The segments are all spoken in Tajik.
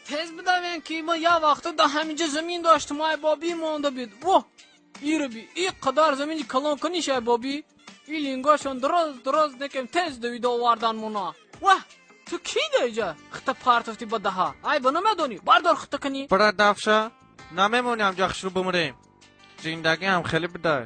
Тез бидавем, ки ма як вақта да ҳаминҷа замин доштам, ай бобӣ монда бид. Во, иро би, и қадар замини калон куниш, ай бобӣ. И лингошон дроз дроз некем, тез давида овардан мона. Ва, ту ки да иҷа? Хита партофти ба даҳа. Ай ба намедонӣ, бардор хита кунӣ. Бара дафша, намемонӣ ҳамҷа хушрӯ бимирем. Зиндагӣ ҳам хеле бидай.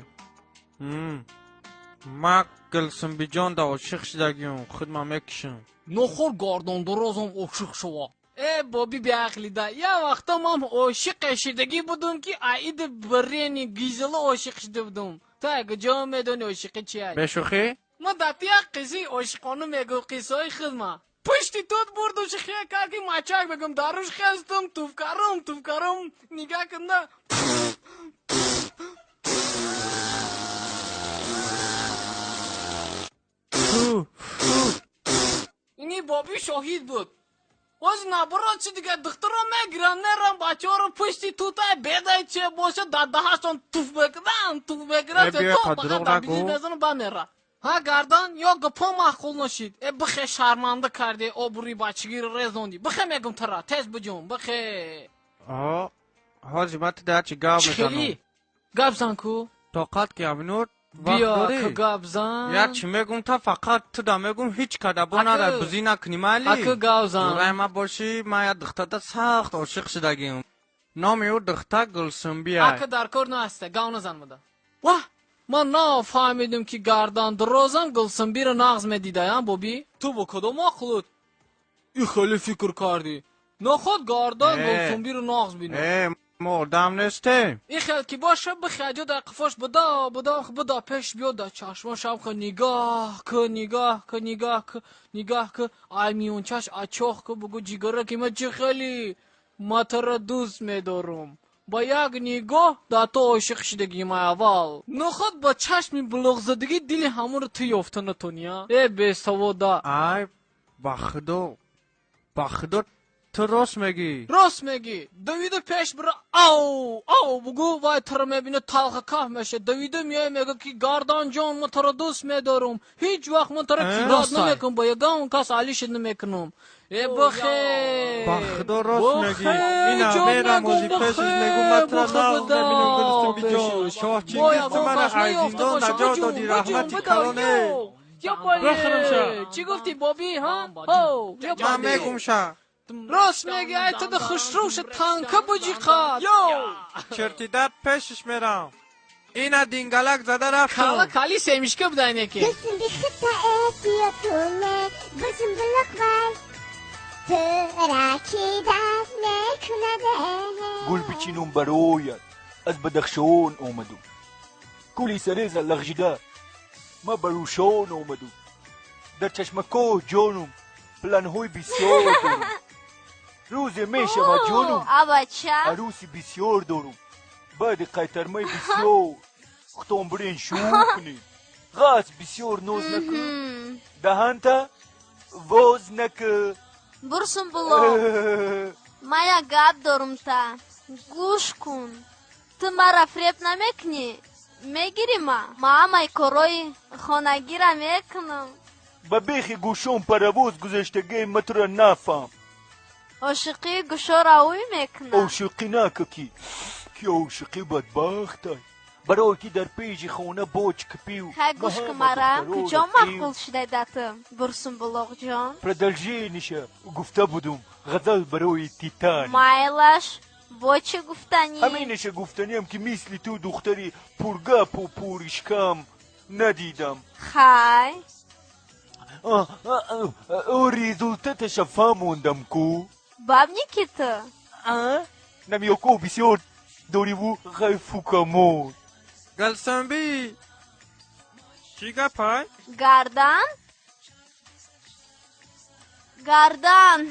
Ма Гулсумбиҷон да ошиқ шидагиюм, худма мекушам. Нохор гардон дорозам ошиқ шава. Э, боби беақлида, як вақта ман ошиқе шидагӣ будум, ки аиди бирени гизела ошиқ шида будум. Ту куҷо медонӣ ошиқӣ чия? Бешӯхӣ? Ма дар ту як қиссаи ошиқона мегӯм, қиссаҳои худма. Пушти тут бурду шихия кард, ки мачак бегум, даруш хестум, туфкарум, туфкарум, нигаҳ кунда. Фу, фу. Ини боби шоҳид буд. Оз наоборот чи дига духтаро мегирам, мерам бачаҳоро пушти тутай бедай че боша дар даҳашон туф мекунам, туф мекунам, Э, биё, то қа фақат дурӯғ дар нагӯ. бизнес мезанам, ба мера. Ҳа, гардан ё гапо маъқул нашид. Э, бихе, шарманда кардӣ, обрӯи бачагиро резондӣ. Бихе, мегум тара, тез биҷум, бихе. О, ҳози ма ту дар чи гап Чӣ хелӣ? мезанам. Гап зан ку. Тоқат ки аминур вақт Биё, дорӣ? ку гап зан. Як чӣ мегум та, фақат ту да мегум, ҳеҷ када бо Аку- нада бузӣ накунӣ, майли? Аку гап зан. Ҷӯраи ма бошӣ, ман як духтарда сахт ошиқ шидагиюм. Номи ӯ духта Гулсумбиай. Ака дар кор наста, гав назан мада. Ваҳ, ман нафаҳмидим, ки гардан дорозам Гулсумбиро нағз медидаям, бобӣ. Ту бо кадом ақлут и хеле фикр кардӣ? Ноход гардан Э. Гулсумбиро нағз бинад. Э, мо одам нестем. И хел ки боша, бихе, дар қифош буда буда буда, пеш биё, дар чашмошам ки нигаҳ ку, нигаҳ ку, нигаҳ ку, нигаҳ ку, ай миёнчаш ачоҳ ку, бугу: ҷигара ки ма чӣ хеле, ма туро дӯст медорам. Ба як нигоҳ дар ту ошиқ шидагим аввал. Ноход ба чашми булуғзадагӣ дили ҳамонро ту ёфта натонӣ, а? Э, бесавода. Ай, ба худо, ба худо, ту рост мегӣ. Рост мегӣ. Давида пеш бира, ау ау бугӯ, вай туро мебина, талха каф меша. Давида меоя, мега, ки гарданҷон, ман туро дӯст медорам, ҳеҷ вақт ман туро Э? кидат Ростай. намекунам, ба ягон кас алишид намекунам. Э, бихе. Ба худо, рост мегӣ. Ина ҷон, мерам мегум, ози пешиш, мегум: ман туро бихе, нағз буда, мебинам, Гулсумбиҷон. пешиш. Шоҳ Бо Чингиз, ту ягон мана кас аз наёфта зиндон боша. наҷот Биҷум, додӣ, биҷум, раҳмати буда, калоне. ё. Ё бале. Бихӯрам-ша. Чӣ гуфтӣ, бобӣ, ҳа? Ҳо, ё Ман бале. мегум ша. Рост меги, ай туда хушрӯша танка буҷиқа. Ё! Чертида пешиш мерам. Ина дингалак зада Кала рафтам. кали семишка будай неки. Гулсумби хита эҳтиётуне, Гулсумбулоқ вай тура кидат мекунаде. Гул бичинум бароят, аз Бадахшон омадум. Кули сареза лағжида, ма ба Рӯшон омадум. Дар чашмакоҳ, ҷонум, планҳои бисёр дорум. Рӯзе мешавад, ҷонум, А бача? Арӯси бисёр дорум. Баъди қайтармаи бисёр хутон бирен шӯр кунем. Ғаз бисёр ноз накун, даҳанта воз наку. Бурсумбулоқ, ман як гап дорум та. Гӯш кун. Ту мара фиреб намекунӣ? Мегирӣ ма? Ма ҳамаи корҳои хонагира мекунам. Ба бехи гӯшон паровоз гузаштагии ма тура нафаҳм. Ошиқии гӯшора ӯй мекунад. Ошиқӣ нака, ки ошиқӣ бадбахтай, барое ки дар пеши хона боч кипив. Хай, гӯш кун мара, куҷо маъқул шудай да ту, Бурсумбулоқҷон? Продолжениша гуфта будум, ғазал барои Титан. Майлаш, бо чӣ гуфтанӣ? Ҳаминаша гуфтаниам, ки мисли ту духтари пургапу пуришкам надидам. Хай. Результаташа фаҳмондам ку. Бабники ту? Намёко бисёр дориву ғайфукамон. Гулсумби, чӣ гапай? Гардан? Гардан.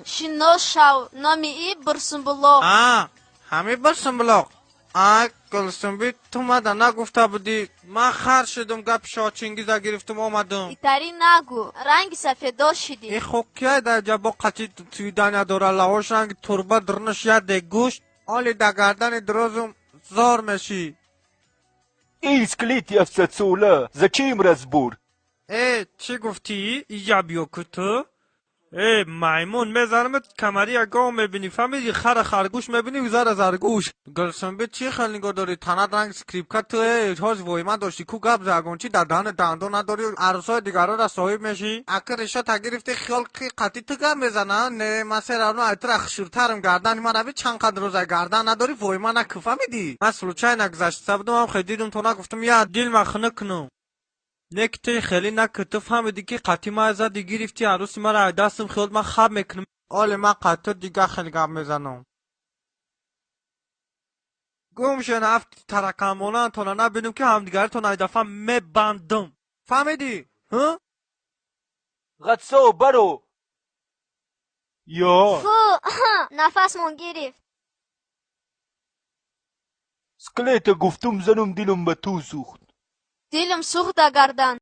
Шинос шав, номи и Бурсумбулоқ. А, ҳами Бурсумбулоқ. Ай, Гулсумби, ту мада нагуфта будӣ. Ман хар шудум, гапи шоҳ Чингиза гирифтум, омадум. Итарӣ нагӯ, ранги сафедо шидӣ. И хок кияй дар ҷабо қати свидания дора, лавош ранги турба, дурнаш яде гӯшт, оли да гардани дурозум зор мешӣ. Эй, скелети ҳафтсадсола, зачем разбор? Э, чӣ гуфтӣ? Ия биё ку ту. Э, маймун, мезанамат камари ягон мебинӣ, фаҳмидӣ? Хара харгӯш мебинӣ, зара заргӯш. Гулсумби, чӣ хел нигоҳ дорӣ? Танат ранг скрипка ту э, ҳоз войма дошти ку, гап загон чӣ дар даҳани дандон надорӣ, арӯсҳои дигарора соҳиб мешӣ? Ака решата гирифти, хиёл ки қатъи ту гап мезана? Не, ман серавно ай тура хушуртарам. Гардани ман рави чанд қадр роза гардан надорӣ, войма наку, фаҳмидӣ? Ман случайно гузашта будам, ҳам хел дидум то нагуфтам, я дилма хунук кунам. Не ки ту хеле наку, ту фаҳмидӣ ки қатъи ман зади, гирифти арӯси мара ай дастам, хиёл ман хаб мекунам. Оле ман қад ту дига хел гап мезанам. Гум шен, ҳафти тараканмонандтона набинам ки ҳамдигаритон ай дафъа мебандам. Фаҳмидӣ? Ҳа? Ғатсо, баро. Ё. Фу, нафасмон гирифт. Скелета гуфтум занум, дилум ба ту сӯхт. Дилам сӯхта гардан.